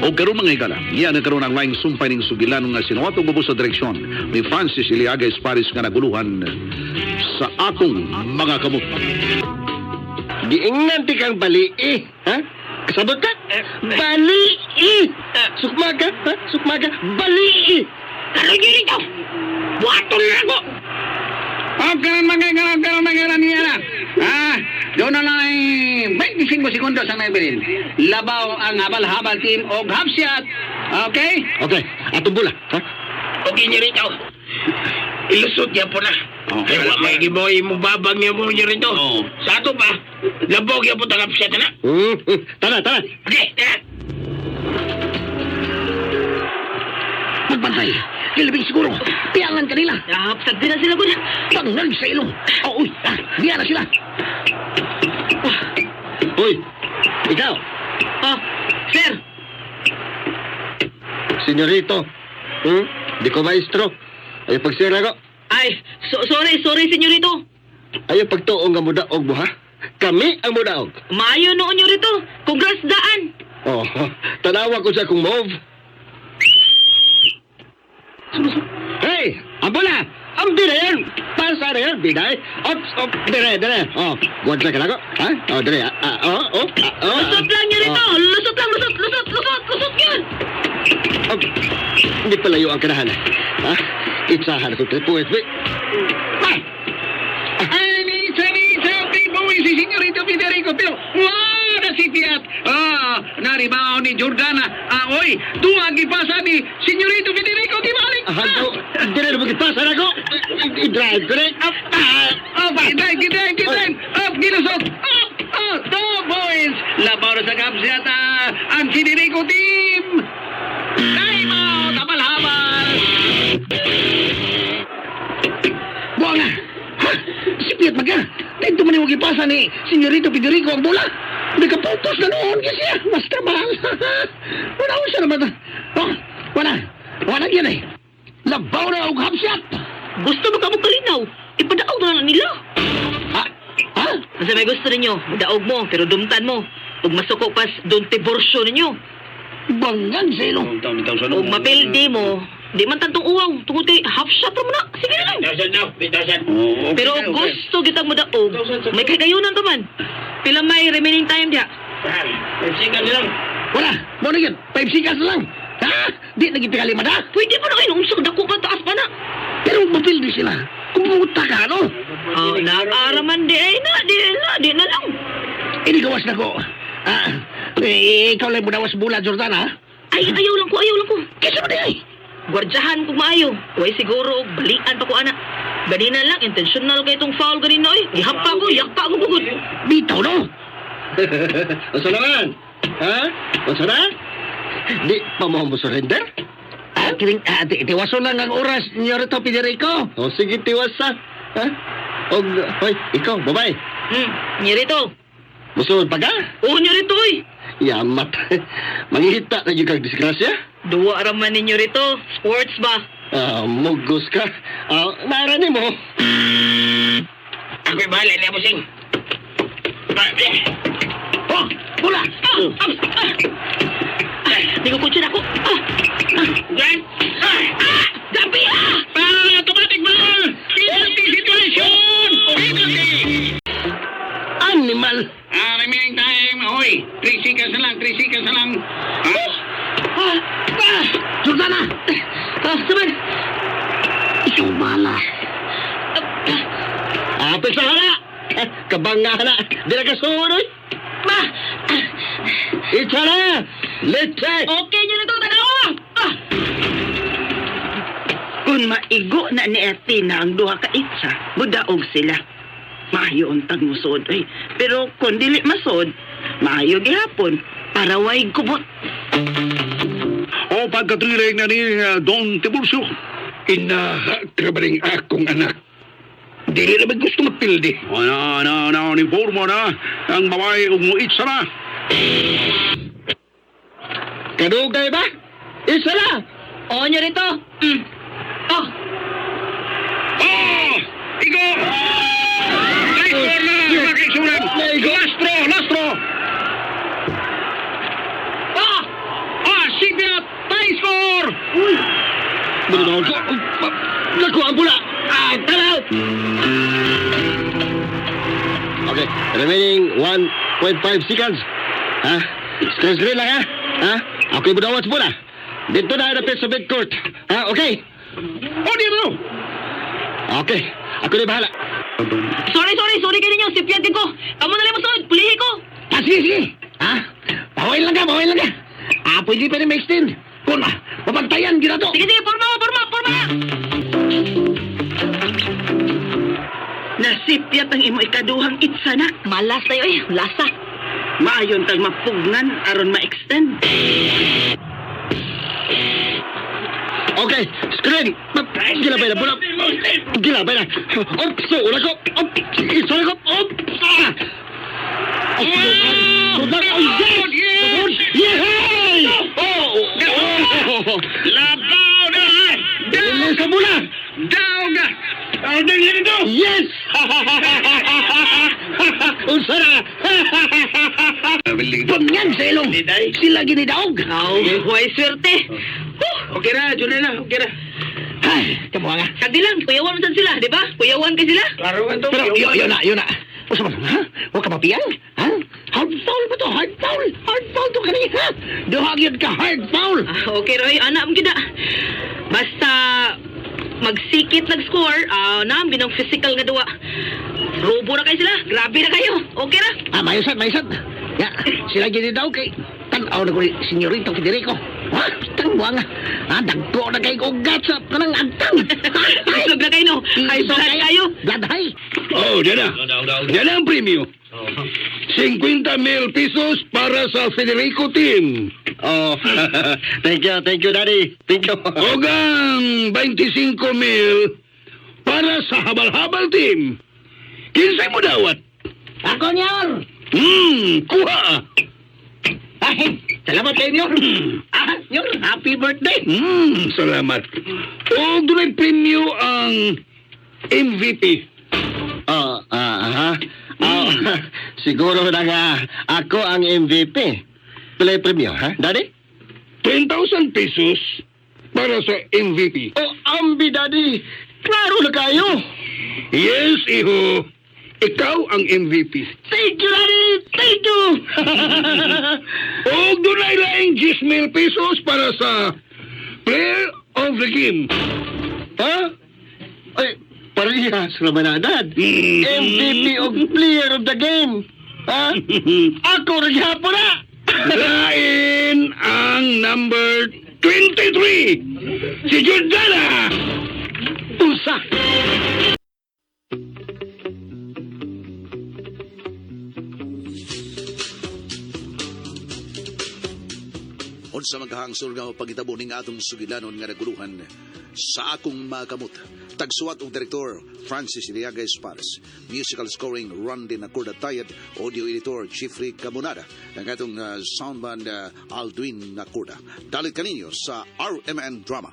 O karon, mga higala, iya na karon ang laing sumpay ning sugilan nga sinuwatong ubos sa direksyon ni Francis Iliaga Esparis nga naguluhan sa akong mga kamot. Giingnan ti kang balii, ha? Kasabot ka? Balii! Sukmaga, ha? Sukmaga, balii! Karon yun ito! Buhaton na ako! Oh, karon mga karon karon mga karon niya na. Ah, doon na lang ay 25 segundos ang naibilin. Labaw ang habal-habal team og half shot. Okay? Okay, atong bula, ha? Okay niyo rito. Ilusot niya po na. Oh, Kaya wa may giboy mo babag niya mo niyo rito. Oo. Sa ato pa, labog niya po tagap siya na. Tara, tara. Okay, tara. Magbantay. Kilabing siguro. Piangan kanila. Nahapsag din na sila gud. Bangag sa ilong. Oh, uy. Ah, diya na sila. Uy, ikaw, Oh, sir. Senyorito. Di ko maestro. Ayaw pagsira ko. Ay, sorry, sorry, senyorito. Ayaw pagtuong nga mudaog mo, ha? Kami ang mudaog. Maayo noon nyo rito. Congrats daan. Oh, tanawa ko sa akong move. Hey, ang bola! Ang dire yan! Pasa na yan, binay! Ops, op, dire, dire! Oh, buwan ka na ko? Ha? Oh, dire, ah, ah, oh, oh, ah, oh. Lusot lang nyo rito. Lusot lang, lusot, lusot, lusot, lusot yun. Oh, hindi palayo ang kanahan. Ha? Itsahan ko tripo, eh. Ah! Ay, ni isa, ni isa, okay, si Senyorito Federico, pero wow, na si Fiat. Ah, naribaw ni Jordana. Ah, oy, duha gipasa ni Senyorito Federico, gibalik. Ah, daw, dire na magipasa na ko! I-drive ko na! Ah, ah, Up, gidrive, gidrive, gidrive. Up, gilusot. Up, up, 2 points. Labaw na sa kapsiyat, ah, ang Federico team. Time out, habal-habal. Buang na. Ha? Si Piat maga. Dito man yung gipasa ni Senyorito Federico ang bola. Nagkaputos na noon kasi siya. Basta mahal. Wala ko siya naman. Oh, wala. Wala yan eh. Labaw na og half shot. Gusto mo ka mo kalinaw. Ipadaog na lang nila. Ha? Ha? Kasi may gusto ninyo, daog mo, pero dumtan mo. Ug masuko pas doon tiborsyo ninyo. Bangan sa ilong. Ug mapildi mo, di man tantong uwaw. Tungod kay half shot ra mo na. Sige na lang. 1,000 na, 1,000. Oh, Pero gusto kitang modaog, may kagayunan pa man. Pila may remaining time diha? Ah, 5 seconds na lang. Wala. Mo na yun. 5 seconds na lang. Ha? Di nagipingalimad ha? Pwede pa na kayo, unsog dako pa taas pa na. Pero mapildi sila. Kumuta ka, no? Oh, naaraman di ay na, di na, di na lang. Inigawas na ko. Ah, eh, ikaw lang mudawas bula, Jordan, ha? Ay, ayaw lang ko, ayaw lang ko. Kisa mo di ay? Gwardyahan ko maayo. Way siguro, og balian pa ko ana. Ganina lang, intentional kay itong foul ganina oy. Gihapa ko, yakpa ko bugod. Bitaw, no? Unsa naman? Ha? Unsa na? Di pa mo mo surrender? Ah, kiring, ah, tiwaso lang ang oras, Senyorito Federico. O sige, tiwas sa. Ha? Og, hoy, ikaw, babae. Nirito. Musuod pa ka? Oo, nirito oy. Yamat. Mangihita na yung kag disgrasya. Duwa ra man ninyo rito. Sports ba? Ah, mugos ka. Ah, naarani mo. Ako'y bahala niya, busing. Ah, eh. Oh, bola! Ah, ah, ah. Ah, di ko kutsin ako. Ah, ah, Yan. Ah, ah, gabi ah! Foul! Automatic foul! Penalty situation! Penalty! Animal. Ah, remaining time. Hoy, 3 seconds na lang, 3 seconds na lang. Ah, Ah, ah, Jordana! ah, saman. Ikaw bala. Ah, Apil sa hana. Ah, kabanga na. Di na kasunoy. Ma! Ah, Itsa na. Leche. okay nyo na to, tanawa! Ah! Kung maigo na ni Athena ang duha ka itsa, mudaog sila. Maayo untag musod ay. Pero kung dili masod, maayo gihapon para way kubot. O pagkatriling na ni Don Tiburcio. Inaha ka ba rin akong anak? Dili na ba gusto mapildi? Na, na, na, ni forma na ang babae ug muitsa na. Kadugay ba? Isa na. Oo nyo rito. Oh, Oh! Igo! Nice score na, mga kaigsunan. Lastro, lastro! ah! Ah, bola. Ah, time out! Okay, remaining 1.5 seconds. Ha? Screen screen lang, ha? Ha? Okay, budawat sa bola. Dito na dapit sa midcourt. Ha? Okay. Oh, di na. Okay. Ako na bahala. Sorry, sorry, sorry kayo ninyo. Sipyat ko. Kamu na lang mosuod. Pulihi ko. Ah, sige, sige. Ha? Bawain lang ka, bawain lang ka. Ah, pwede pa rin ma-extend. Kung mapantayan, ginato. Sige, sige, porma, porma, porma. Nasipyat ang imo ikaduhang itsa nak. Malas tayo eh. Lasa. Maayon tag mapugnan aron ma-extend. Okay, screen. Gilabay na bola. Gilabay na. Op, so, una ko. Op, sorry ko. Op. Ah! Oh, oh, yes! Yes! Oh, oh! Labaw na! Dili sa bola! Down na! Ang dali nito! Yes! Unsa na? Pangyan sa ilong. Sila ginidaog. Aw, way swerte. Huh. Okay na, Juliana, okay na. Ay, kamu nga. Kadi lang, kuyawan man sad sila, di ba? Kuyawan kay sila. Klaro man to. Pero yun, yun na, yun na. Usa man, ha? Huwag ka mapiyang, ha? Hard foul ba to? Hard foul! Hard foul to kani, ha? Duha gyud ka, hard foul! Ah, okay, Roy, ana mo gid. Basta magsikit nag-score, ah, naam ginang physical nga duwa. Robo na kayo sila. Grabe na kayo. Okay ra. Ah, mayosat, mayosat. Ya, sila gini daw kay tan-aw na ko ni Senyorito Federico. Ha? Tangwa nga. Ah, dagko na kay ugat sa kanang agtang. Isog na kayo, no? Ay, Isog blood kayo. Blood high. Oh, diyan na. Diyan na ang premyo. 50 mil pesos para sa Federico team. Oh, thank you, Daddy. Thank you. Ogang 25 mil para sa Habal-Habal team. Kinsay mo dawat? Ako, Nyor. Kuha. Ay, salamat kayo, Nyor. Ah, Nyor, happy birthday. Salamat. O dunay premyo ang MVP. Oh, ah, aha. Oh, siguro na nga ako ang MVP. Play premyo, ha, Daddy? 10,000 pesos para sa MVP. Oh, ambi, Daddy. Klaro na kayo. Yes, iho. Ikaw ang MVP. Thank you, Daddy. Thank you. O dunay laing 10 mil pesos para sa player of the game. Ha? Ay, parehas naman na, Dad. MVP og player of the game. Ha? Ako rin hapon na. Lain ang number 23, si Jordana! Unsa. Unsa maghahangsor nga pagitabo ning atong sugilanon nga naguluhan sa akong makamot. Tagsuwat og direktor Francis Iliaga Espares. Musical scoring Randy Nacorda Tayad, audio editor Jeffrey Camonada, ang atong soundman Aldwin Nacorda. Dalit kaninyo sa RMN Drama.